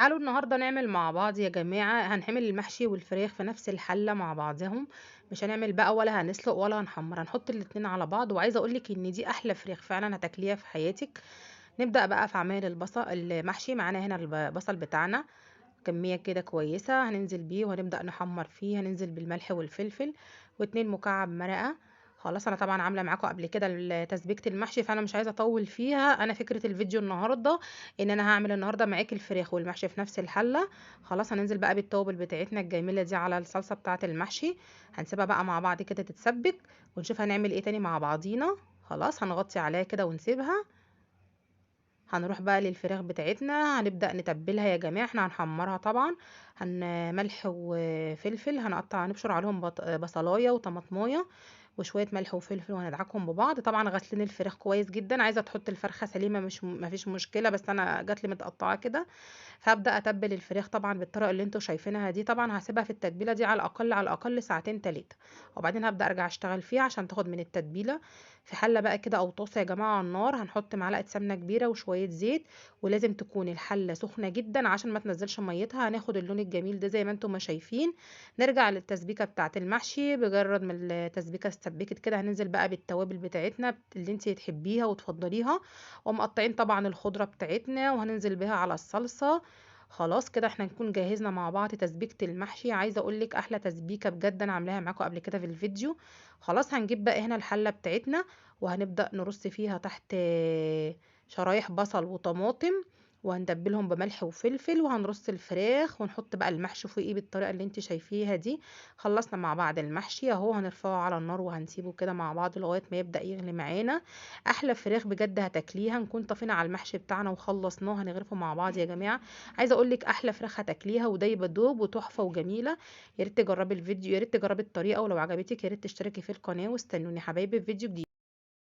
تعالوا النهارده نعمل مع بعض يا جماعة، هنعمل المحشي والفراخ في نفس الحلة مع بعضهم، مش هنعمل بقى ولا هنسلق ولا هنحمر، هنحط الاتنين على بعض. وعايزة اقول لك ان دي احلى فراخ فعلا هتاكليها في حياتك. نبدأ بقى في عمايل البصل المحشي. معانا هنا البصل بتاعنا كمية كده كويسة، هننزل بيه وهنبدأ نحمر فيه. هننزل بالملح والفلفل واتنين مكعب مرقة. خلاص انا طبعا عامله معاكم قبل كده تسبيكه المحشي، فانا مش عايزه اطول فيها. انا فكرة الفيديو النهارده ان انا هعمل النهارده معاكي الفراخ والمحشي في نفس الحلة. خلاص هننزل بقى بالتوابل بتاعتنا الجميلة دي على الصلصه بتاعه المحشي، هنسيبها بقى مع بعض كده تتسبك ونشوف هنعمل ايه تاني مع بعضينا. خلاص هنغطي عليها كده ونسيبها. هنروح بقى للفراخ بتاعتنا، هنبدأ نتبلها يا جماعة. احنا هنحمرها طبعا، ملح وفلفل، هنبشر عليهم بصلاية وطماطماية وشوية ملح وفلفل وهندعكهم ببعض. طبعا غاسلين الفراخ كويس جدا، عايزة تحط الفرخة سليمة مش مفيش مشكلة، بس انا جاتلي متقطعة كده. فهبدأ اتبل الفراخ طبعا بالطريقة اللي انتوا شايفينها دي. طبعا هسيبها في التتبيلة دي على الاقل ساعتين تلاتة، وبعدين هبدأ ارجع اشتغل فيها عشان تاخد من التتبيلة. في حلة بقى كده او طاسة يا جماعة على النار، هنحط معلقة سمنة كبيرة وشوية زيت، ولازم تكون الحلة سخنة جدا عشان ما تنزلش ميتها. هناخد اللون الجميل ده زي ما انتم ما شايفين. نرجع للتسبيكة بتاعة المحشي. بمجرد ما التسبيكة اتسبكت كده هننزل بقى بالتوابل بتاعتنا اللي انتي تحبيها وتفضليها، ومقطعين طبعا الخضرة بتاعتنا وهننزل بيها على الصلصة. خلاص كده احنا نكون جهزنا مع بعض تسبيكة المحشي. عايزة اقولك احلى تسبيكة بجد انا عاملاها معاكم قبل كده في الفيديو. خلاص هنجيب بقى هنا الحلة بتاعتنا وهنبدأ نرص فيها تحت شرايح بصل وطماطم، وهنتبلهم بملح وفلفل، وهنرص الفراخ ونحط بقى المحشي فوقيه بالطريقة اللي انت شايفيها دي. خلصنا مع بعض المحشي اهو، هنرفعه على النار وهنسيبه كده مع بعض لغاية ما يبدأ يغلي معانا. احلى فراخ بجد هتاكليها. نكون طفينا على المحشي بتاعنا وخلصناه، هنغرفه مع بعض يا جماعة. عايزة اقول لك احلى فراخ هتاكليها، ودايبة دوب وتحفة وجميلة. يا ريت تجربي الفيديو، يا ريت تجربي الطريقة، ولو عجبتك يا ريت تشتركي في القناة، واستنوني حبايبي في فيديو جديد.